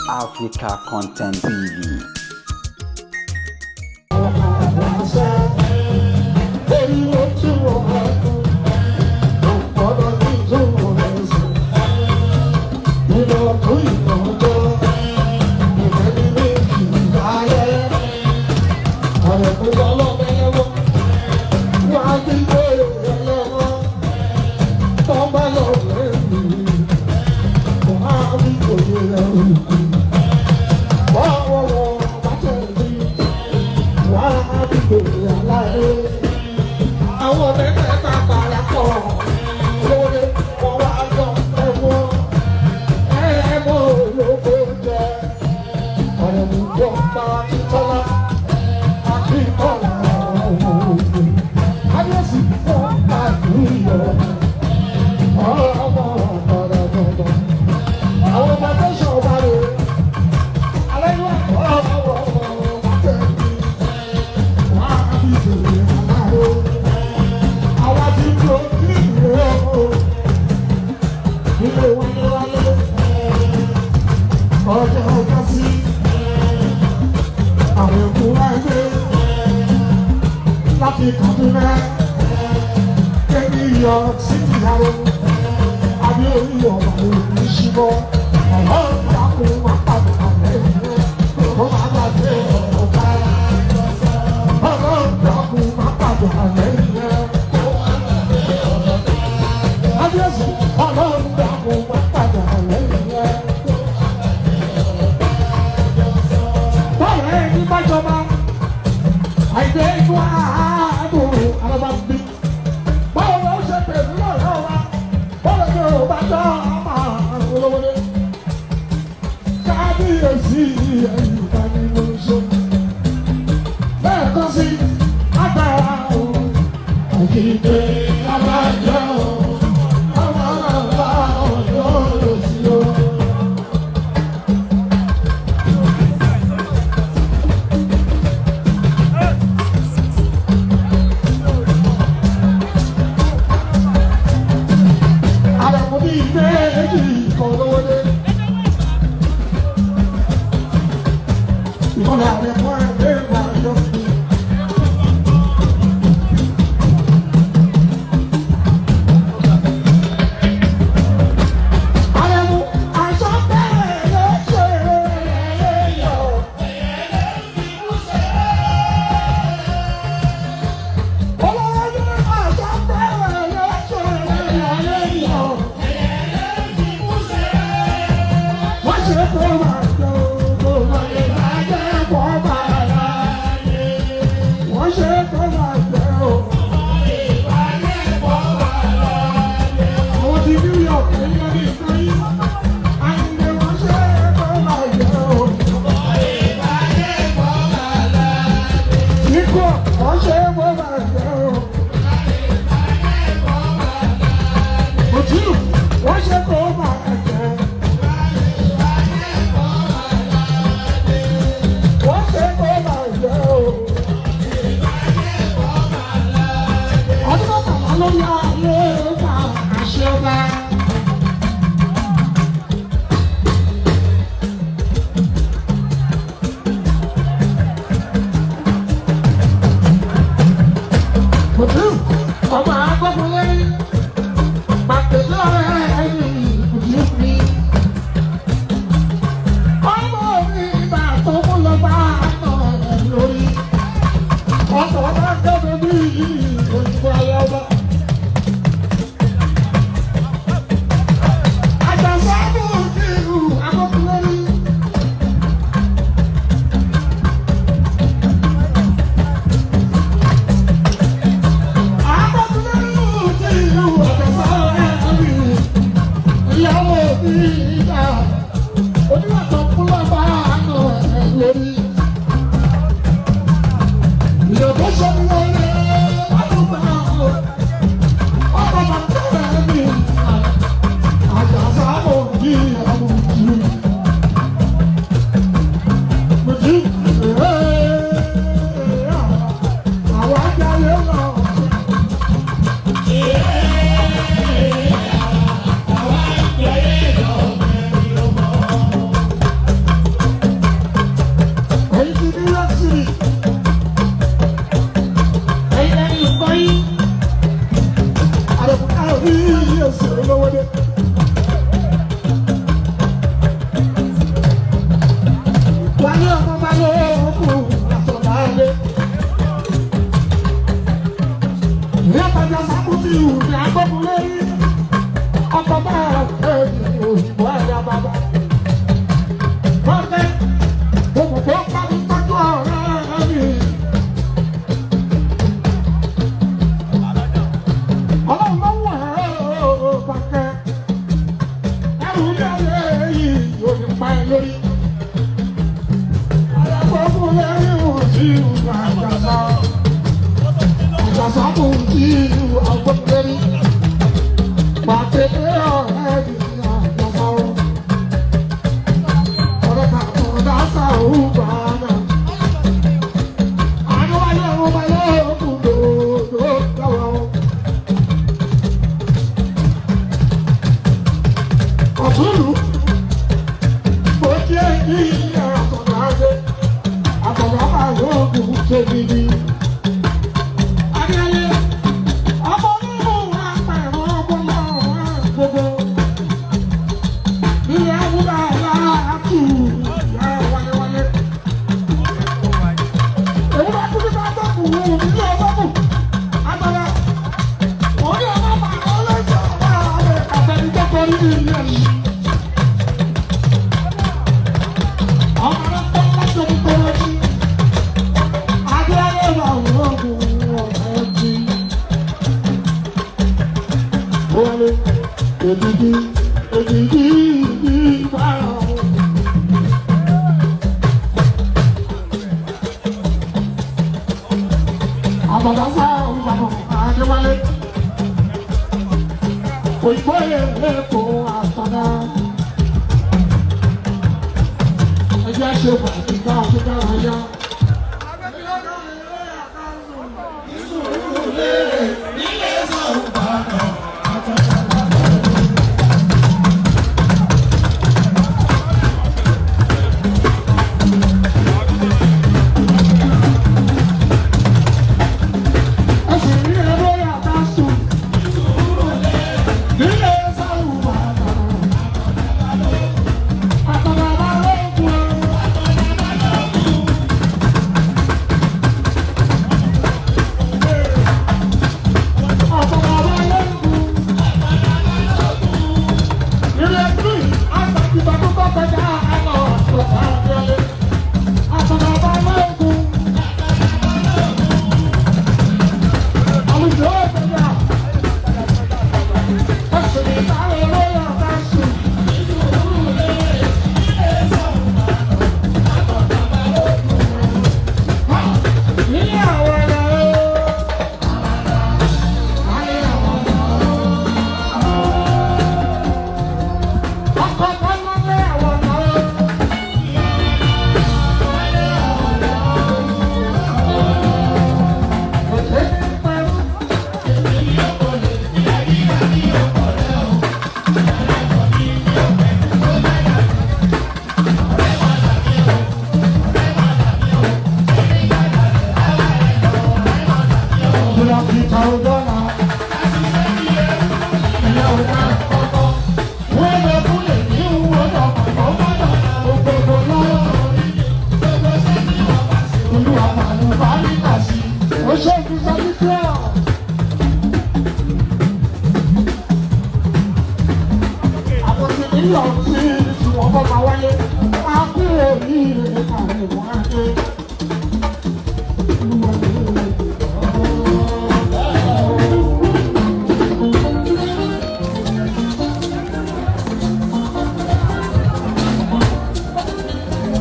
Africa Content TV. Àwọn mẹ́tẹ̀ẹ̀ta parapọ̀ lórí wọn wá lọ ẹ̀wọ̀n ẹ̀ẹ́mọ̀ olóko jẹ ọ̀rẹ́ mi jọ pa Akíntọ́lá Akíntọ́lá òògùn kábíyèsí fún àdúyọ ọmọ ọ̀dọ̀dọ̀dọ̀ àwọn ọmọ tó ṣọba rẹ̀ alẹ́ yóò kọ́ ọmọ ọmọ tẹ̀lé wàá fi tèmi àláró àwa ti tó kí ìwé o ilé wálé wálé ọjọ́ ọjọ́ sí àwọn èkó wáyé láti Kaduna kébí yọ síbi yàrá àbí orí ọ̀bà òní ṣíbọ̀ ọ̀hún ìdákùn má padà lẹ́yìn kó má gbàgbé ọ̀gá ọ̀hún ìdákùn má padà lẹ́yìn kó má gbàgbé ọ̀gá. Kábíyèsí ọlọ́run dákun má padà lẹ́yìn ẹ̀. Bọ́ọ̀lù ẹni bá jọba, àìdé inú àádùn àrọ́bá bí. Báwo ló ṣe pẹ̀lú lọ́rọ̀ wa? Bọ́ọ̀lù ni ò bá dá ọmọ olówó dé. Kábíyèsí ẹ̀yìn bá ní ló ń ṣe. Lẹ́ẹ̀kan sí agbára òun, àyíké alájọ àwọn àbá ọ̀dọ́ òsì o. Àrẹ̀mú bíi méjì kan lówó dé. Ìkọlẹ̀ àrẹ̀mú ẹgbẹ́ ìgbà yọ. Àrẹ̀mú aṣọ bẹ́ẹ̀ ló ṣe é yọ. Olówó aṣọ bẹ́ẹ̀ ló ṣe é yọ. Wọ́n ṣe kó máa jọ kó máa lè máa jẹ́ kó máa rà. Wọ́n ṣe kó máa jẹ́ o. Àwọn ti New York ní ẹni ìkan yìí. Àyìnbó wọ́n ṣe kó máa jẹ́ o. Ikú wọ́n ṣe kó máa jẹ́ o. Òtún wọ́n ṣe kó máa jẹ́. bàbá. Bọ́ọ̀kẹ́ gbogbo bá mi tọ́jú ọ̀rẹ́ mi. Ọlọ́run ló wọ̀ ẹ́ o bàkẹ́. Ẹrù ní ayé yìí yóò ní pa ẹ lórí. Àyàfọ́ lẹ́yìn òsì ìwà àjàsà. Àjàsà kò sí ìwà àgbọ̀gbẹ́rí. Pàtẹ́ ọ̀rẹ́ mi àjàsà o. Ọ̀rẹ́ kàtọ́ dáṣà ò bá náà. Àdúwálé ọmọ ẹlẹ́kùn lòdò dáwọ́. Ọ̀túnlù ó jẹ́ ilé àtọ̀dá ṣe àtọ̀dá máa yóò kù ṣe gidi. Adéyẹlé ọmọ onímọ̀ apẹ̀rọ ọpọlọ gbogbo. Ilé awúrà aláàtù ìyá wálewálé. Èmi bá kú nípa tó kù wù mí ní ọgbọ́n kù. Àtọ̀dá òní ọmọ màá ọlọ́jọ́ àtẹnudọ́kọ̀ nínú ilé yìí. Òyìnbó èkó àtàdá. Ẹjẹ́ ṣe pàtàkì ká ṣe dára yá. Ẹ sì rí ẹgbẹ́ yàtá sùn. Nílé sáwùbà náà. Àtàlà bá lóògùn ọ̀run. Ìlọ sí tí wọ́n bọ́ máa wáyé, a kú oríire kàrí wọ́n á dé.